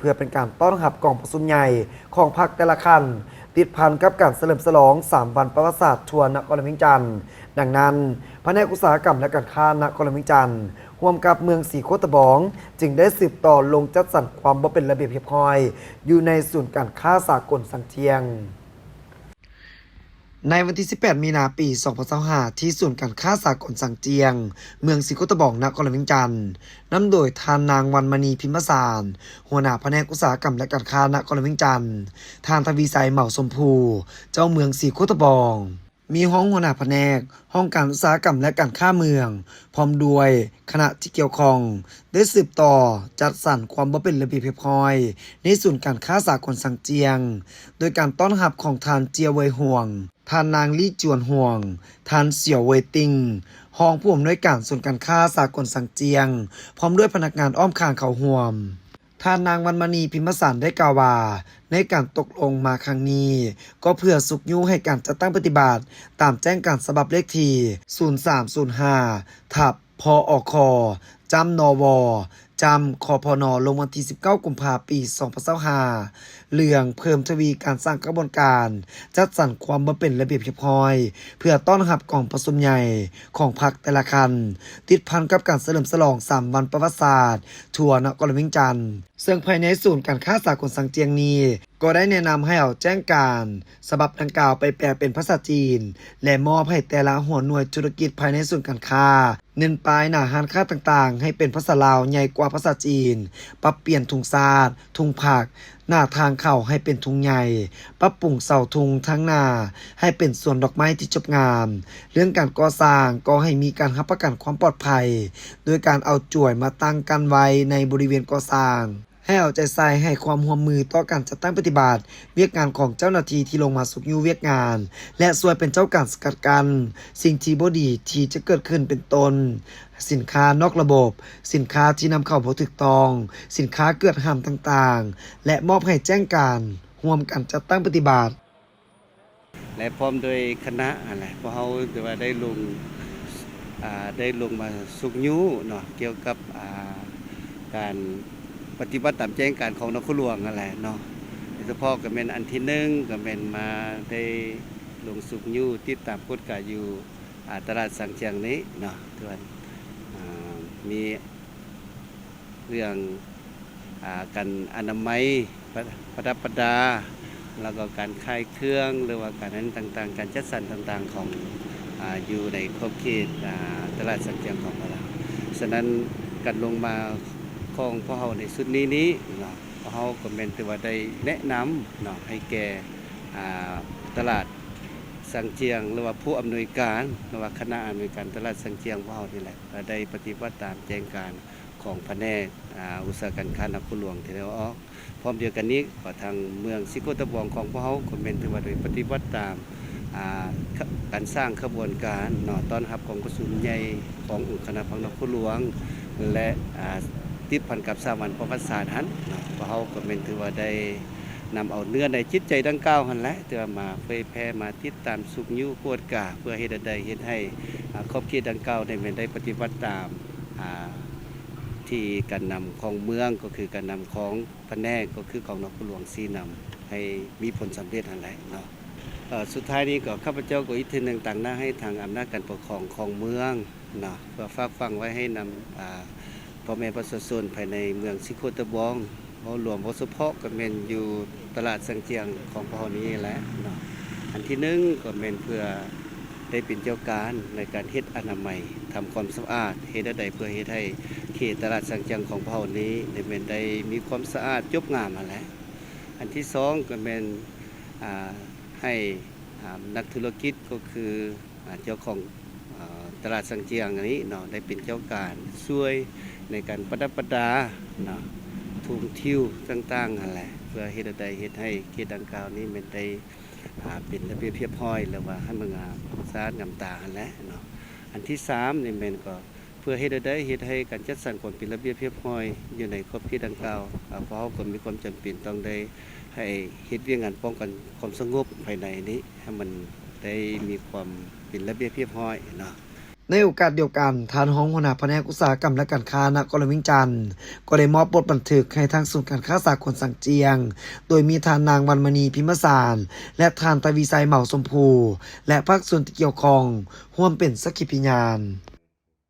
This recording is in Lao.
ພື່ອເປັນການຕ້ອນຮັບກອງປະຊຸມໃຫຍ່ຂອງພັກແຕ່ລະຂັ້ນ ຕິດພັນກັບການສະເຫຼີມສະຫຼອງສາມວັນປະຫວັດສາດທົ່ວນະຄອນຫຼວງວຽງຈັນ. ດັ່ງນັ້ນ, ພະແນກອຸດສາຫະກຳ ແລະ ການຄ້ານະຄອນຫຼວງວຽງຈັນ ຮ່ວມກັບເມືອງສີໂຄດຕະບອງ ຈຶ່ງໄດ້ສືບຕໍ່ລົງຈັດສັນຄວາມບໍ່ເປັນລະບຽບຮຽບຮ້ອຍ ຢູ່ໃນສູນການຄ້າສາກົນຊາງຈຽງ. ໃນວັນທີສິບແປດ ມີນາ ປີສອງພັນຊາວຫ້າ ທີ່ສູນການຄ້າສາກົນຊາງຈຽງ ເມືອງສີໂຄດຕະບອງ ນະຄອນຫຼວງວຽງຈັນ, ນຳໂດຍທ່ານນາງ ວັນມະນີ ພິມມະສານ ຫົວໜ້າພະແນກອຸດສາຫະກຳ ແລະ ການຄ້ານະຄອນຫຼວງວຽງຈັນ, ທ່ານ ທະວີໄຊ ເໝົາຊົມພູ ເຈົ້າເມືອງສີໂຄດຕະບອງ, ມີຮອງຫົວໜ້າພະແນກ ຫ້ອງການອຸດສາຫະກຳ ແລະ ການຄ້າເມືອງ ພ້ອມດ້ວຍຄະນະທີ່ກ່ຽວຂ້ອງ ໄດ້ສືບຕໍ່ຈັດສັນຄວາມບໍ່ເປັນລະບຽບຮຽບຮ້ອຍ ໃນສູນການຄ້າສາກົນຊາງຈຽງ ໂດຍການຕ້ອນຮັບຂອງທ່ານ ເຈຍເຫວີຍຫົວງ, ທ່ານນາງ ລີ້ຈວນຫົວງ, ທ່ານ ສຽວເຫວີຍຕິງ, ຮອງຜູ້ອຳນວຍການສູນການຄ້າສາກົນຊາງຈຽງ, ພ້ອມດ້ວຍພະນັກງານອ້ອມຂ້າງເຂົ້າຮ່ວມ. ທ່ານນາງ ວັນມະນີ ພິມມະສານ ໄດ້ກ່າວວ່າ, ໃນການຕົກລົງມາຄັ້ງນີ້ ກໍເພື່ອຊຸກຍູ້ໃຫ້ການຈັດຕັ້ງປະຕິບັດຕາມແຈ້ງການສະບັບເລກທີ ສູນສາມສູນຫ້າ ທັບ ພອອຄ ຈ້ຳ ນວ ຈ້ຳ ຄພນ ລົງວັນທີສິບເກົ້າ ກຸມພາ ປີສອງພັນຊາວຫ້າ ເລື່ອງເພີ່ມທະວີການສ້າງຂະບວນການຈັດສັນຄວາມບໍ່ເປັນລະບຽບຮຽບຮ້ອຍ ເພື່ອຕ້ອນຮັບກອງປະຊຸມໃຫຍ່ຂອງພັກແຕ່ລະຂັ້ນ ຕິດພັນກັບການສະເຫຼີມສະຫຼອງສາມວັນປະຫວັດສາດທົ່ວນະຄອນຫຼວງວຽງຈັນ. ເຊິ່ງພາຍໃນສູນການຄ້າສາກົນຊາງຈຽງນີ້ ກໍໄດ້ແນະນຳໃຫ້ເອົາແຈ້ງການສະບັບດັ່ງກ່າວໄປແປເປັນພາສາຈີນ ແລະ ມອບໃຫ້ແຕ່ລະຫົວໜ່ວຍທຸລະກິດພາຍໃນສູນການຄ້າ ເນັ້ນປ້າຍໜ້າຮ້ານຄ້າຕ່າງໆໃຫ້ເປັນພາສາລາວໃຫຍ່ກວ່າພາສາຈີນ, ປັບປ່ຽນທຸງຊາດ, ທຸງຜັກ, ໜ້າທາງເຂົ້າໃຫ້ເປັນທຸງໃຫຍ່, ປັບປຸງເສົາທຸງທາງໜ້າໃຫ້ເປັນສວນດອກໄມ້ທີ່ຈົບງາມ. ເລື່ອງການກໍ່ສ້າງກໍໃຫ້ມີການຮັບປະກັນຄວາມປອດໄພ ໂດຍການເອົາຈວຍມາຕັ້ງກັ້ນໄວ້ໃນບໍລິເວນກໍ່ສ້າງ. ໃຫ້ເອົາໃຈໃສ່ໃຫ້ຄວາມຮ່ວມມືຕໍ່ການຈັດຕັ້ງປະຕິບັດວຽກງານຂອງເຈົ້າໜ້າທີ່ທີ່ລົງມາຊຸກຍູ້ວຽກງານ ແລະ ຊ່ວຍເປັນເຈົ້າການສະກັດກັ້ນສິ່ງທີ່ບໍ່ດີທີ່ຈະເກີດຂຶ້ນ ເປັນຕົ້ນ ສິນຄ້ານອກລະບົບ, ສິນຄ້າທີ່ນຳເຂົ້າບໍ່ຖືກຕ້ອງ, ສິນຄ້າເກືອດຫ້າມຕ່າງໆ ແລະ ມອບໃຫ້ແຈ້ງການຮ່ວມກັນຈັດຕັ້ງປະຕິບັດ. ແລະ ພ້ອມດ້ວຍຄະນະຫັ້ນແຫຼະ ພວກເຮົາຖືວ່າໄດ້ລົງ ອ່າ ໄດ້ລົງມາຊຸກຍູ້ເນາະ ກ່ຽວກັບ ອ່າ ການປະຕິບັດຕາມແຈ້ງການຂອງນະຄອນຫຼວງຫັ້ນແຫຼະເນາະ. ໂດຍສະເພາະກໍແມ່ນອັນທີໜຶ່ງ ກໍແມ່ນມາໄດ້ລົງຊຸກຍູ້ຕິດຕາມກວດກາຢູ່ ອ່າ ຕະຫຼາດຊາງຈຽງນີ້ເນາະ ທີ່ວ່າ ອ່າ ມີ ເລື່ອງ ອ່າ ການອະນາໄມ ປະ ປະດັບປະດາ ແລ້ວກໍການຂາຍເຄື່ອງ ຫຼືວ່າການອັນນັ້ນຕ່າງໆ ການຈັດສັນຕ່າງໆຂອງ ອ່າ ຢູ່ໃນຂອບເຂດ ອ່າ ຕະຫຼາດຊາງຈຽງຂອງພວກເຮົາ. ສະນັ້ນ ການລົງມາຂອງພວກເຮົາໃນຊຸດນີ້ນີ້ເນາະ ພວກເຮົາກໍແມ່ນຖືວ່າໄດ້ແນະນຳເນາະ ໃຫ້ແກ່ ອ່າ ຕະຫຼາດຊາງຈຽງ ຫຼືວ່າຜູ້ອຳນວຍການ ຫຼືວ່າຄະນະອຳນວຍການຕະຫຼາດຊາງຈຽງຂອງພວກເຮົານີ້ແຫຼະ ກໍໄດ້ປະຕິບັດຕາມແຈ້ງການ ຂອງພະແນກ ອາ ອຸດສາຫະກຳການຄ້ານະຄອນຫຼວງທີ່ໄດ້ອອກ. ພ້ອມດຽວກັນນີ້ ກໍທາງເມືອງສີໂຄດຕະບອງຂອງພວກເຮົາ ກໍແມ່ນຖືວ່າໄດ້ປະຕິບັດຕາມ ອາ ການສ້າງຂະບວນການເນາະ ຕ້ອນຮັບກອງປະຊຸມໃຫຍ່ຂອງອົງຄະນະພັກນະຄອນຫຼວງ ແລະ ອາ ຕິດພັນກັບສາມວັນປະຫວັດສາດຫັ້ນເນາະ ພວກເຮົາກໍແມ່ນຖືວ່າໄດ້ນຳເອົາເນື້ອໃນຈິດໃຈດັ່ງກ່າວຫັ້ນແຫຼະ ທີ່ວ່າມາເຜີຍແຜ່ ມາຕິດຕາມຊຸກຍູ້ກວດກາ ເພື່ອເຮັດໃດເຮັດໃຫ້ ອາ ຂອບເຂດດັ່ງກ່າວນີ້ແມ່ນໄດ້ປະຕິບັດຕາມ ອາ ທີ່ການນຳຂອງເມືອງ ກໍຄືການນຳຂອງພະແນກ ກໍຄືຂອງນະຄອນຫຼວງຊີ້ນຳໃຫ້ມີຜົນສຳເລັດຫັ້ນແຫຼະເນາະ. ເອີ ສຸດທ້າຍນີ້ກໍ ຂ້າພະເຈົ້າກໍອີກເທື່ອໜຶ່ງຕາງໜ້າໃຫ້ທາງອຳນາດການປົກຄອງຂອງເມືອງເນາະ ເພື່ອຝາກຝັງໄວ້ໃຫ້ນຳ ອາ ພໍ່ແມ່ປະຊາຊົນພາຍໃນເມືອງສີໂຄດຕະບອງ ເວົ້າລວມ ເວົ້າສະເພາະກໍແມ່ນຢູ່ຕະຫຼາດຊາງຈຽງຂອງພວກເຮົານີ້ແຫຼະເນາະ. ອັນທີໜຶ່ງກໍແມ່ນເພື່ອໄດ້ເປັນເຈົ້າການໃນການເຮັດອະນາໄມ ທຳຄວາມສະອາດ ເຮັດແນວໃດເພື່ອເຮັດໃຫ້ເຂດຕະຫຼາດຊາງຈຽງຂອງພວກເຮົານີ້ໄດ້ແມ່ນໄດ້ມີຄວາມສະອາດຈົບງາມຫັ້ນແຫຼະ. ອັນທີສອງກໍແມ່ນ ອາ ໃຫ້ ອາ ນັກທຸລະກິດກໍຄື ອາ ເຈົ້າຂອງ ອາ ຕະຫຼາດຊາງຈຽງອັນນີ້ເນາະ ໄດ້ເປັນເຈົ້າການຊ່ວຍໃນການປະດັບປະດາເນາະ ທຸງທິວຕ່າງໆຫັ້ນແຫຼະ ເພື່ອເຮັດໃດເຮັດໃຫ້ເຂດດັ່ງກ່າວນີ້ແມ່ນໄດ້ ອາ ເປັນລະບຽບຮຽບຮ້ອຍ ຫຼືວ່າໃຫ້ມັນງາມສະອາດງາມຕາຫັ້ນແຫຼະເນາະ. ອັນທີສາມນີ້ແມ່ນກໍ ເພື່ອເຮັດໃດເຮັດໃຫ້ການຈັດສັນຄວາມເປັນລະບຽບຮຽບຮ້ອຍຢູ່ໃນຂອບເຂດດັ່ງກ່າວ ອາ ພວກເຮົາກໍມີຄວາມຈຳເປັນຕ້ອງໄດ້ໃຫ້ເຮັດວຽກງານປ້ອງກັນຄວາມສະຫງົບພາຍໃນນີ້ໃຫ້ມັນໄດ້ມີຄວາມເປັນລະບຽບຮຽບຮ້ອຍເນາະ. ໃນໂອກາດດຽວກັນ, ທ່ານຮອງຫົວໜ້າພະແນກອຸດສາຫະກຳ ແລະ ການຄ້ານະຄອນຫຼວງວຽງຈັນ ກໍໄດ້ມອບບົດບັນທຶກໃຫ້ທາງສູນການຄ້າສາກົນຊາງຈຽງ, ໂດຍມີທ່ານນາງ ວັນມະນີ ພິມມະສານ ແລະ ທ່ານ ທະວີໄຊ ເໝົາຊົມພູ ແລະ ພາກສ່ວນທີ່ກ່ຽວຂ້ອງ ຮ່ວມເປັນສັກຂີພະຍານ.